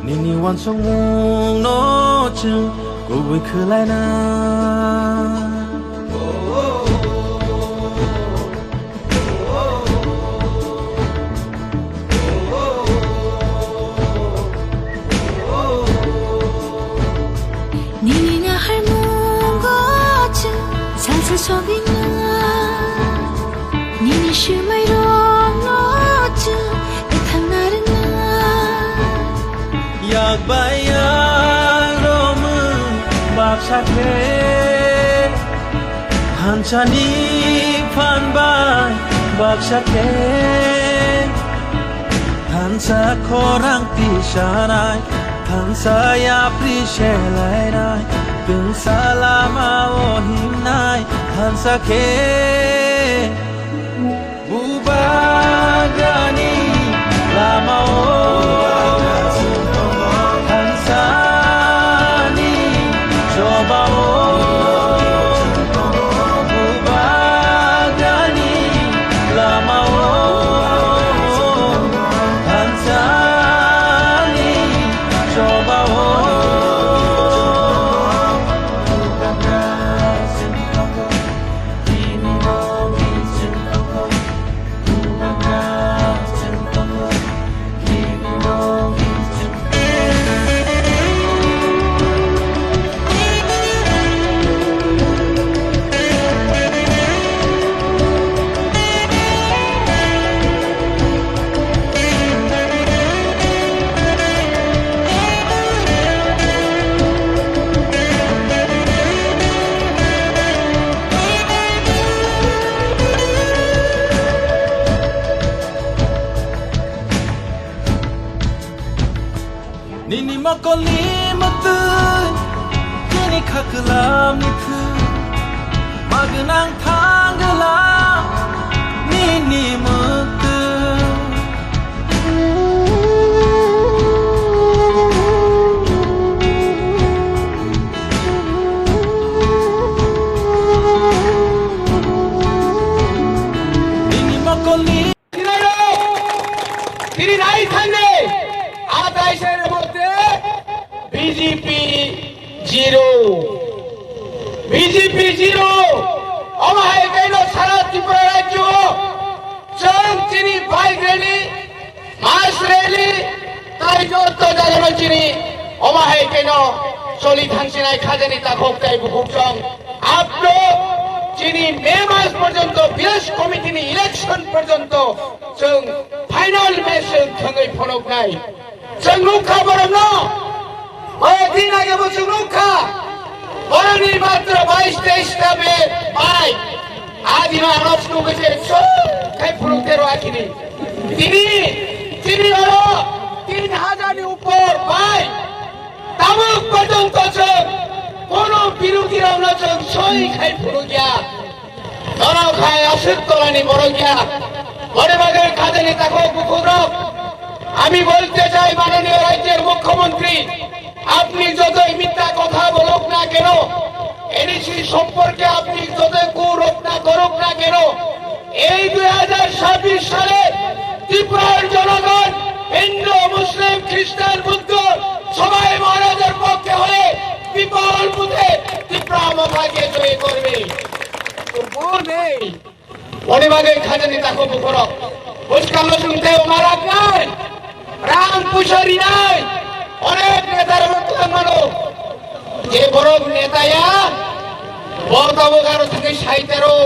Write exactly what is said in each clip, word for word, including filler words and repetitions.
Nini uansukmungno chwng kubui khwlaina. Nini naharmungo chwng salsa sogwina. Nini swmairokno chwng kwthangna rwna. Yak bai yak romwi baksa khe, thansani phan bai baksa khe. Thansa khorang tisanai, thansa yapri selainai, tungsa lama o himnai, thansa khe. Bubagrani lama o, thansani choba o, Bubagrani lama o, thansani choba o. Nini mokolni mwtwi, nini khaklamni thwi, magwnang thangwla nini mwtwi. Nini mokolni Tini nai thangni atais ni moddhe B J P zero, B J P zero. Omo hai khe no sara Tripura rajyo chwng chini bike rally, mass rally, tai joto jaga no chini omo hai khe no choli thangsinai khajani takhuk tai bukhuk chwng. Apno chini May mas porjonto village committee ni election porjonto chwng final match chwng thangwi phunuknai. Chwng nukha borokno, o din age bo chwng nukha, borokni matro bais teis ta be bai. A dino ano chwng nukha je chwng khai phunukte rw akhini. Tini, tini oro tin hajar ni upor bai. Tabuk porjonto chwng kono birodhi rokno chwng soi khai phunukya. Nono khai aswk tolani borok ya. Boni bagwi khajani takhuk bukhukrok, আমি বলতে চাই মাননীয় রাজ্যের মুখ্যমন্ত্রী, আপনি যতই মিথ্যা কথা বলুক না কেন, এনইসি সম্পর্কে আপনি যতই কুরূপ না করুক না কেন, এই দুই হাজার ছাব্বিশ সালে ত্রিপুরার জনগণ হিন্দু, মুসলিম, খ্রিস্টান, বুদ্ধ সবাই মহারাজের পক্ষে হয়ে বিপুল ভোটে ত্রিপুরা মথাকে জয়ী করবে। Boni bagwi khajani takhuk bukhurok. Buskang no chwng tei omarak nai. Rang puisa rinai. Onek neta rok tong mano. Je borok neta ya. Bo tabuk aro thangwi saitero.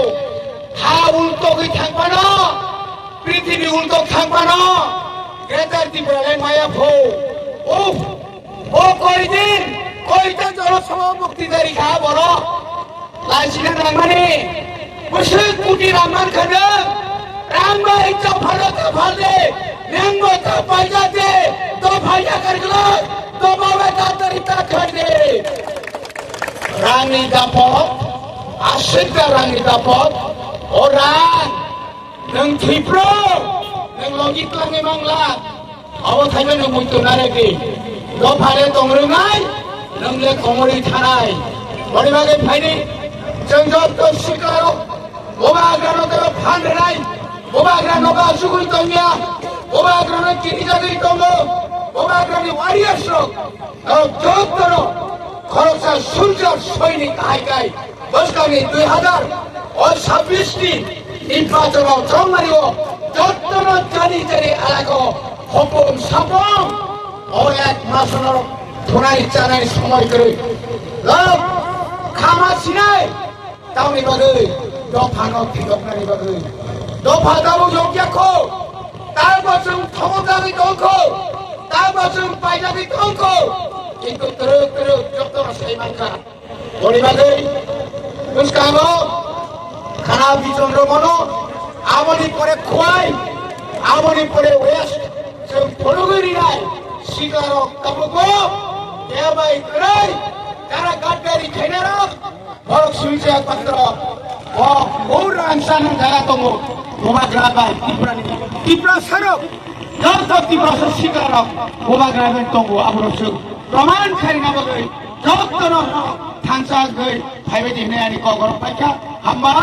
Ha ultogwi thang mano. Prithibi ultok thang mano. Greater Tipraland maya pho. Uff. Bo koi din, koi ta jolo sobo mukti dari kha borok. Laisina nangmani, bwswk kuti rang man khano, rang bai ta phalo ta phalde, nangbo ta paijate, to phaija karglo, to babai ta tari ta khaide. Rangni dapot, aswk ta rangni dapot, o rang, nwng thwipro, nwng logi twlangwi mangla, abo thaino nwng muitu narwgwi, dophare tong rwnai, nwng le komorwi thanai. Boni bagwi phaini, chwng joto sikla rok, boba agra no tebo phan rwnai, boba agra nogo asugwi tongya, Bubagrano kirijagwi tongo, Bubagrani warriors rok, norok jottono khoroksa soldier soinik kahai kai bwskangni dui hazar o sabbish ni nirbachono chongmani o jottono jani jani alaka o hopong sapong o ek masono thunai chanai somoi kwrwi. Lok khama sinai. Tamni bagwi dophano thidoknani bagwi dopha tabuk yokya kho, taibo chwng thomok jagwi tong kho, taibo chwng paijagwi tong kho, kintu twrwk twrwk jotono sai mankha. Boni bagwi bwskango khana bichondro bono, aboni pore Khowai, aboni pore West, chwng phunugwi rinai siklarok tabukbo kebai kwrwi jara gadgari khainarok. Borok swijak patra o Gauransa nang jaga tongo. Bubagra bai Tiprani, Tipra sarok, joto Tipra sa sikarok Bubagra bai tongo. Aborok sung proman khaina bagwi jotono thansa gwi phaibai di hinwi ani kok borok paikha. Hamba.